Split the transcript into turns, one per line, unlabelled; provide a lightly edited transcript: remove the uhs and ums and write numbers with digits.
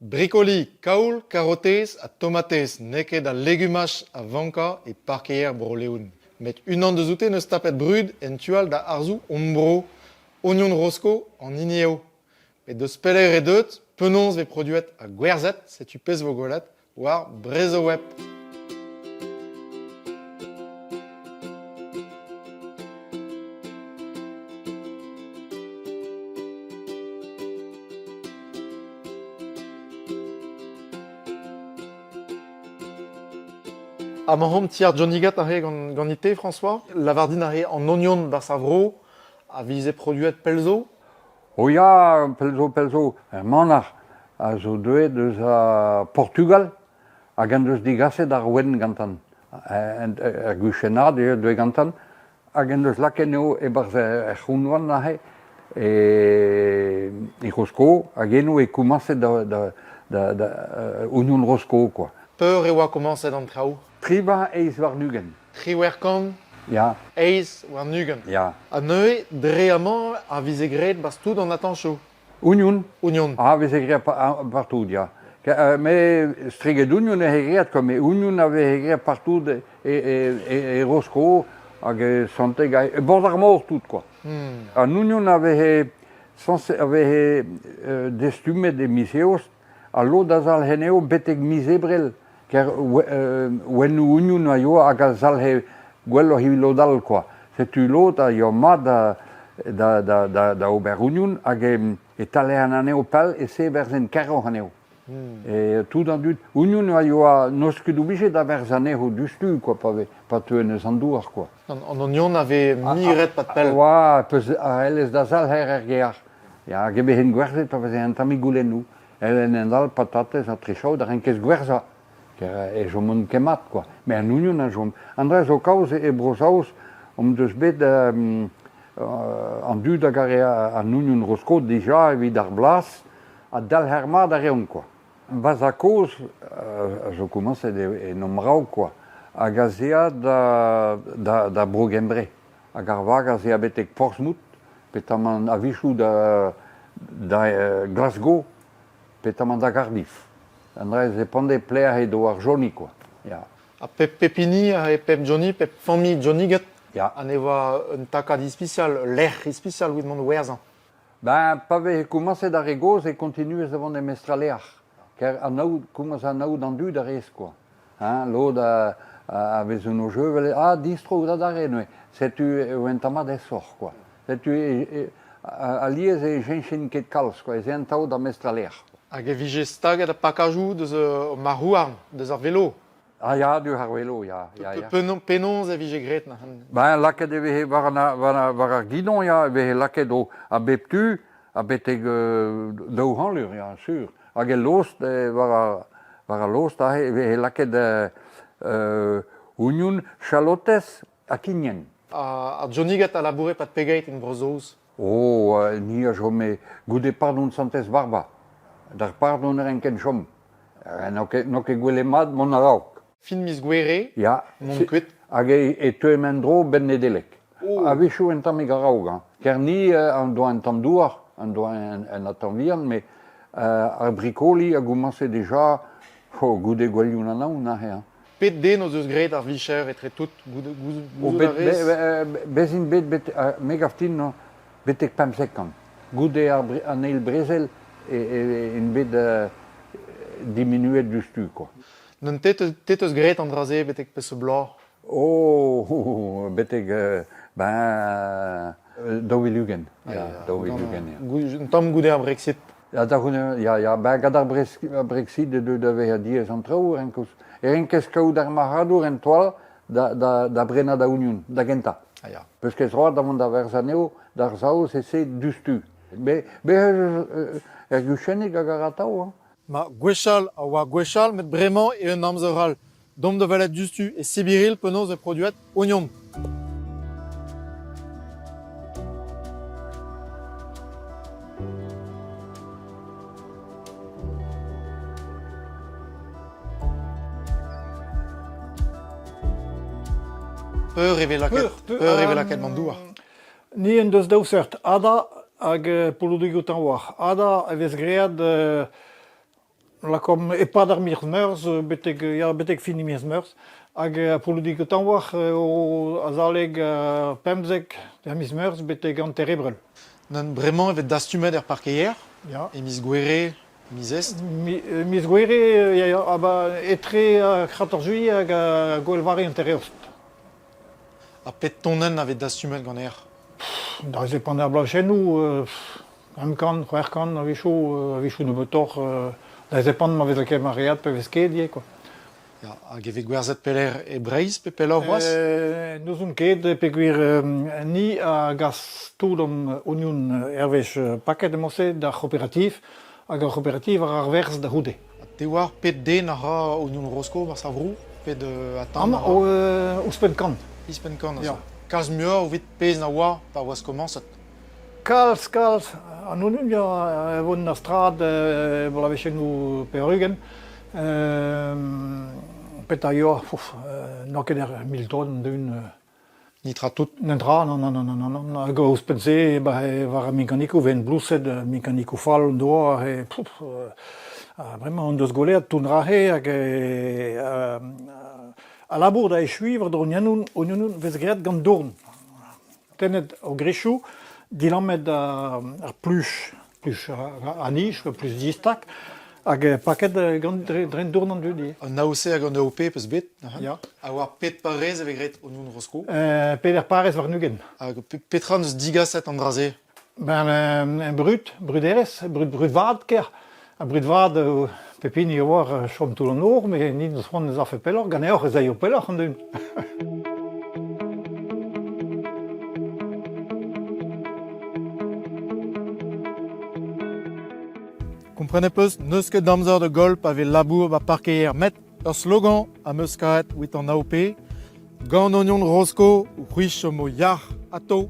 Brikoli, kaol, karotez ha tomatez n'eo ket al legumaj a vankañ e parkeier Bro-Leon. Met unan deus oute 'neus tapet brud en tu all da harzoù hon bro. Ognon Rosko an hini eo. Met deus pelec'h eo deuet, penaos 'vez produet ha gwerzhet, setu pezh 'vo gwelet war Brezhoweb. Amañ omp ti ar Johnny Gat aze gant ganit-te, François. Lavar din aze an ognon 'barzh ar vro a vize produet pell zo.
O ya, pell zo, pell zo. Ur manac'h a zo deuet eus a Portugal hag en deus digaset ar ouenn gantan. Er guchennad eo deuet gantan hag en deus lakaet anezho e-barzh er c'hounvant aze e, e Rosko hag eno e komañset da, da, da, da ognon Rosko quoi.
Peur e oa komañset an traoù?
28.
18
Ya.
28.
Ya.
Ha neuze, dre amañ, a vize graet 'barzh tout an atañchoù.
Ognon.
Ognon.
A veze graet partout, ya. Me estreget ognon e graet, quoi, mais ognon a veze graet partout e, e, e, e Rosko hag e Santeg, e bord ar mor tout, quoi.
Hmm.
An ognon a veze, sañse, a veze euh, destumet e miz Eost Ha lod a zalc'he anezho betek miz Ebrel, ker ouennoù ognon a yoa hag a zalc'he gwelloc'h evit lod all kwa. Setu lod a yoa mat da, da, da, da, da ober ognon hag e, e talc'hen anezho pell e se verzent kaeroc'h anezho.
Hmm.
E tout an dud, ognon a yoa n'eus ket oblijet da werzhañ anezho diouzhtu kwa, pa, vez, pa teuent eus an douar kwa.
An, an ognon a vez miret pad pell.
Oa, peus a c'hellez da zalc'her er gêr. Ya, hag e vezent gwerzhet pa veze un tammig goulennoù. Evel en hent all, patatez ha trichaoù da renkez gwerzhañ. Ker e chomont ket mat, quoi. Met an ognon a chom. An dra zo kaoz e Bro-Saoz omp deus bet an dud a gare an ognon Rosko dija evit ar blaz ha dalc'her mat a reont, quoi. Va zad-kozh a zo komañset en hom raok, quoi, hag az ea da, da, da Bro-Gembre. Hag ar vag az ea betek Portsmouth, petamant a-wechoù da, da Glasgow, petamant da Gardiff. An dra zepande pelec'h edo ar Johnny, quoi. Ya.
Ha pep, pep hini, ha pep Johnny, pep familh Johnny get,
Ya.
a nevoa un takad ispisial, ul lec'h ispisial evit mont werzhañ.
Ben, pa veze komañset ar re gozh e kontinuez da vont e Mestraleac'h. Ker anaout, komañs anaout an dud a rez, quoi. Hein, lod a, a, a vez en o jeu vel, ah, distro out adarre neuze. Setu e oant mat aesoc'h, quoi. Setu e, e, alies e cheñchen ket kalz, quoi. Ez eant atav da Mestraleac'h.
Hag e vije staget ar pakajoù deus ur marc'h-houarn, deus ar velo.
Ah ya, diouzh ar velo, ya, ya, ya.
Penaos e vije graet neuze?
Ben, lakaet e veze war, an, war, war ar gidon, ya, e veze lakaet o, a bep tu, ha betek euh, daou c'hanlur, ya, sur. Hag el lost, eh, war, ar, war al lost aze, e veze lakaet euh, euh, oignon, chalotez ha kignen.
Ar Johnny-Gat a laboure 'pad pegeit en Bro-Saoz?
Oh, ni a chome goude pardon Santez Barba. D'ar pardon e renken chom. N'eo ket, n'eo ket gwelet mat mont a-raok.
Fin miz Gouere,
Ya,
mont kuit.
Hag e, e teuemp en-dro 'benn Nedeleg.
Oh.
A-wechoù un tammig a-raok. Hein. Ker ni an doa un tamm douar, an doa un, un atant vihan, met euh, ar brikoli a gomañse deja oh, goude gouelioù an Anaon aze. Hein.
Pet den o deus graet ar vicher etre tout goude, gouzout,
Oh,
gouzout
bet,
a rez?
be, bez int bet, bet uh, me gav din, betek 15 ans. Goude ar, an eil brezel e, e, int bet uh, diminuet diouzhtu quoi.
N'on te te teus graet an dra-se betek peseurt bloaz?
Oh, oh, oh betek euh, ben 2020. Ya, 2020,
ya. Un tamm goude ar Brexit.
Ya, da c'houde, ya, ya, ben gant ar Brexit e deu da vezañ diaes an traoù, e renkez kaout ar marc'hadour en toal da, da, da brenañ da ognon, da gentañ.
Ah, ya.
Peus ket droad da vont da werzhañ anezho d'ar Saoz e-se diouzhtu. Be, be er guchennig hag a ra atav. Hein.
Ma gwechall a oa gwechall, met bremañ eo un amzer all. Domp da welet diouzhtu e Sibiril penaos e produet ognon. Peur e vez lakaet, peur e vez lakaet an douar?
Ni en deus daou seurt, hadañ hag polloudigoù tañvoc'h. Hadañ a vez graet. Lakaomp e-pad ar miz Meurzh betek ya betek fin miz Meurzh hag ar pouloudig tañvoc'h eo azalek 15 er miz Meurzh betek hanter-Ebrel.
Nann, bremañ e vez dastumet er parkeier,
Ya.
e miz Gouere, miz Est.
Miz Gouere, ya, ya, ah ba, etre ar 14 juillet hag ar gouel Vari hanter-Eost.
Ha pet tonenn a vez dastumet ganeoc'h?
Da zepant ar blañchennoù, 500, 600 a-wechoù, a-wechoù nebeutoc'h, da zepant ma vez lakaet maread pe vez ket ivez quoi.
Ya, hag e vez gwerzhet pelec'h e Breizh pe pelloc'h c'hoazh?
N'ouzon ket peogwir ni a gas tout hon ognon hervez paket emañ-se d'ar c'hooperativ hag ar c'hooperativ a ra ar werzh da c'houde.
Ha te oar pet den a ra ognon Rosko war ar vro? Pet atant
Amañ
a ra?
Ouzhpenn kant.
Ouzhpenn kant a
Ya.
zo. Kalz muioc'h evit pezh na oa pa oas komañset.
Kalz, kalz. An ognon ya e vont ar strad bloavezhioù pevar-ugent. Petra yoa, n'oa ket er mil-tonn d'un.
Nitra tout.
Netra, non, non, non, non, non. Hag ouzhpenn-se, ba, war ar mekanikoù 'vent blouzet, mekanikoù fall en doa, e, pouf, bremañ hon deus gwelet tout 'ra-se hag a labour da echuiñ war-dro ognonoù 'vez graet gant dourn. Tennet o grechoù, dilammet ar pluj, pluj a nij, pluj distag, hag paket gant dre, dre dourn an dud ivez.
An AOC hag an AOP peus bet neuze?
Ya.
Ha war pet parrez e vez graet ognon Rosko?
Peder parrez warn-ugent.
Hag petra 'neus digaset an dra-se?
Ben, brud, bruderezh, brud, brud vat ker. Ha brud vat, pep hini a oar chom toull an nor, met ni 'neus c'hoant ez afe pelloc'h, ganeoc'h ez aio pelloc'h an den.
Komprenet 'peus, n'eus ket amzer da goll pa vez labour 'ba parkeier met ur slogan am eus kaet 'wit an AOP, Gant ognon Rosko, c'hwi chomo yac'h atao.